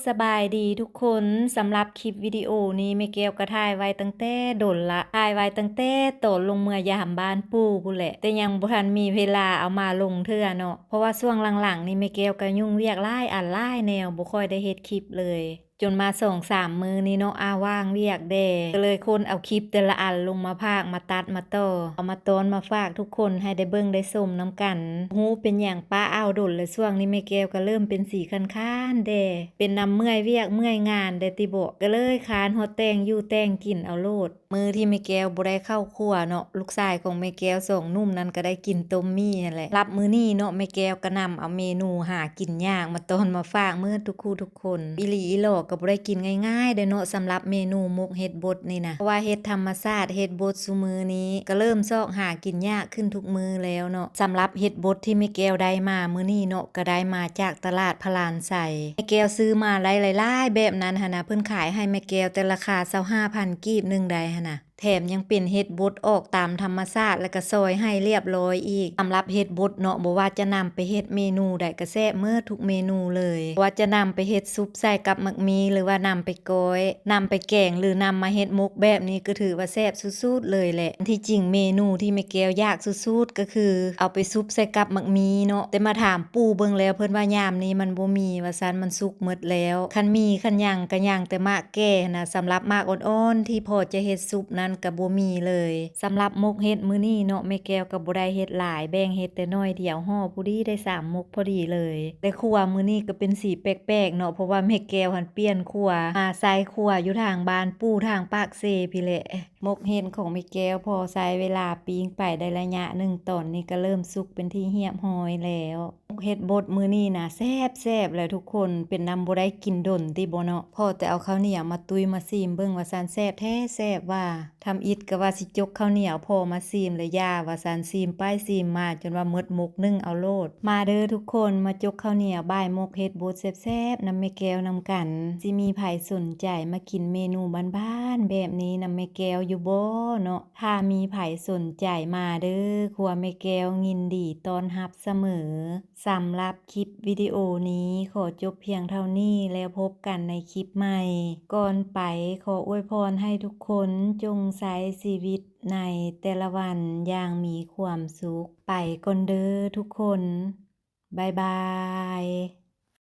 ສະບາຍດີທຸກຄົນ, ສຳລັບຄລິບວິດີໂອນີ້ແມ່ແກ້ວກໍຖ່າຍໄວ້ຕັ້ງແຕ່ດົນລະ, ຖ່າຍໄວ້ຕັ້ງແຕ່ຕອນລົງເມືອຢາມບ້ານປູ່ພຸ້ນແຫຼະ, ແຕ່ຍັງບໍ່ທັນມີເວລາເອົາມາລົງເທື່ອເນາະ, ເພາະວ່າຊ່ວງຫຼັງໆນີ້ແມ່ແກ້ວກໍຫຍຸ້ງວຽກຫຼາຍອັນຫຼາຍແນວ, ບໍ່ຄ່ອຍໄດ້ເຮັດຄລິບເລີຍ. ຈົນມາສອງສາມມື້ນີ້ເນາະ ອາ ວ່າງວຽກແດ່ ກໍເລີຍຄົ້ນເອົາຄລິບແຕ່ລະອັນລົງມາພາກ ມາຕັດ ມາຕໍ່ ເອົາມາຕອນມາຝາກທຸກຄົນໃຫ້ໄດ້ເບິ່ງໄດ້ຊົມນຳກັນ. ຮູ້ເປັນຫຍັງປະອາວດົນ ແລະ ຊ່ວງນີ້ແມ່ແກ້ວກໍເລີ່ມເປັນສີຄັນໆແດ່ ເປັນນຳເມື່ອຍວຽກເມື່ອຍງານແດ່ຕິເບາະ, ກໍເລີຍຄານຮອດແຕ່ງຢູ່ແຕ່ງກິນເອົາໂລດ. ມື້ທີ່ແມ່ແກ້ວບໍ່ໄດ້ເຂົ້າຄົວເນາະ ລູກຊາຍຂອງແມ່ແກ້ວສອງໜຸ່ມນັ້ນກໍໄດ້ກິນຕົ້ມໝີ່ຫັ້ນແຫຼະ. ສຳລັບມື້ນີ້ເນາະ ແມ່ແກ້ວກໍນຳເອົາເມນູຫາກິນຍາກມາຕອນມາຝາກເໝິດທຸກຄູ່ທຸກຄົນ. ອີ່ຫຼີອີ່ຫຼໍກໍບໍ່ໄດ້ກິນງ່າຍໆເດ້ເນາະ ສຳລັບເມນູໝົກເຫັດບົດນີ້ນະ, ເພາະວ່າເຫັດທຳມະຊາດ ເຫັດບົດຊຸມື້ນີ້ກໍເລີ່ມຊອກຫາກິນຍາກຂຶ້ນທຸກມື້ແລ້ວເນາະ. ສຳລັບເຫັດບົດທີ່ແມ່ແກ້ວໄດ້ມາມື້ນີ້ເນາະ ກໍໄດ້ມາຈາກຕະຫຼາດພະລານໄຊ. ແມ່ແກ້ວຊື້ມາໄດ້ຫຼາຍໆແບບນັ້ນຫັ້ນນະ, ເພິ່ນຂາຍໃຫ້ແມ່ແກ້ວແຕ່ລາຄາຊາວຫ້າພັນກີບໜຶ່ງໄດຫັ້ນນະ. ແຖມຍັງເປັນເຫັດບົດອອກຕາມທຳມະຊາດ ແລ້ວກໍຊອຍໃຫ້ລຽບລ້ອຍອີກ. ສຳລັບເຫັດບົດເນາະ ບໍ່ວ່າຈະນຳໄປເຮັດເມນູໃດກໍແຊບເໝິດທຸກເມນູເລີຍ. ບໍ່ວ່າຈະນຳໄປເຮັດຊຸບໃສ່ກັບໝາກມີ ຫຼືວ່ານຳໄປກ້ອຍ, ນຳໄປແກງ ຫຼືນຳມາເຮັດໝົກແບບນີ້ ກໍຖືວ່າແຊບສຸດໆເລີຍແຫຼະ. ທີ່ຈິງເມນູທີ່ແມ່ແກ້ວຢາກສຸດໆກໍຄືເອົາໄປຊຸບໃສ່ກັບໝາກມີເນາະ, ແຕ່ມາຖາມປູ່ເບິ່ງແລ້ວ ເພິ່ນວ່າຍາມນີ້ມັນບໍ່ມີວ່າຊັ້ນ, ມັນສຸກໝົດແລ້ວ. ຄັນມີຄັນຫຍັງກໍຍັງແຕ່ໝາກ ແກ່ຫັ້ນນະ, ສຳລັບໝາກອ່ອນໆທີ່ພໍຈະເຮັດຊຸບນັ້ນກໍບໍ່ມີເລີຍ. ສຳລັບໝົກເຫັດມື້ນີ້ເນາະ ແມ່ແກ້ວກໍບໍ່ໄດ້ເຮັດຫຼາຍ, ແບ່ງເຮັດແຕ່ໜ້ອຍດຽວ, ຫໍ່ພໍດີໄດ້ສາມໝົກພໍດີເລີຍ. ແລະ ຄົວມື້ນີ້ກໍເປັນສີແປກໆເນາະ, ເພາະວ່າແມ່ແກ້ວຫັ້ນປ່ຽນຄົວ ມາໃສ່ຄົວຢູ່ທາງບ້ານປູ່ ທາງປາກເຊພີ້ແຫຼະ. ໝົກເຫັດຂອງແມ່ແກ້ວພໍໃຊ້ເວລາປີ້ງໄປໄດ້ໄລຍະໜຶ່ງ, ຕອນນີ້ກໍເລີ່ມສຸກເປັນທີ່ຮຽບຮ້ອຍແລ້ວ. ໝົກເຫັດບົດມື້ນີ້ນະແຊບໆແຫຼະທຸກຄົນ, ເປັນນຳບໍ່ໄດ້ກິນດົນຕິບໍເນາະ. ພໍແຕ່ເອົາເຂົ້າໜຽວມາຕຸ້ຍມາຊີມເບິ່ງວ່າຊັ້ນ, ແຊບແທ້ແຊບວ່າ. ທຳອິດກໍວ່າຊິຈົກເຂົ້າໜຽວພໍມາຊີມ ແລະ ຢ່າວ່າຊັ້ນ, ຊີມໄປຊີມມາຈົນວ່າໝົດໝົກໜຶ່ງເອົາໂລດ. ມາເດີທຸກຄົນ, ມາຈົກເຂົ້າໜຽວບ່າຍໝົກເຫັດບົດແຊບໆນຳແມ່ແກ້ວນຳກັນ. ຊິມີໃຜສົນໃຈມາກິນເມນູບ້ານໆແບບນີ້ນຳແມ່ແກ້ວຢູ່ບໍ່ເນາະ? ຖ້າມີໃຜສົນໃຈມາເດີ, ຄົວແມ່ແກ້ວຍິນດີຕ້ອນຮັບສະເໝີ. ສຳລັບຄລິບວິດີໂອນີ້ຂໍຈົບພຽງເທົ່ານີ້ ແລ້ວພົບກັນໃນຄລິບໃໝ່. ກ່ອນໄປ, ຂໍອວຍພອນໃຫ້ທຸກຄົນຈົ່ງໃຊ້ຊີວິດໃນແຕ່ລະວັນຢ່າງມີຄວາມສຸກ. ໄປກ່ອນເດີທຸກຄົນ. ບາຍບາຍ.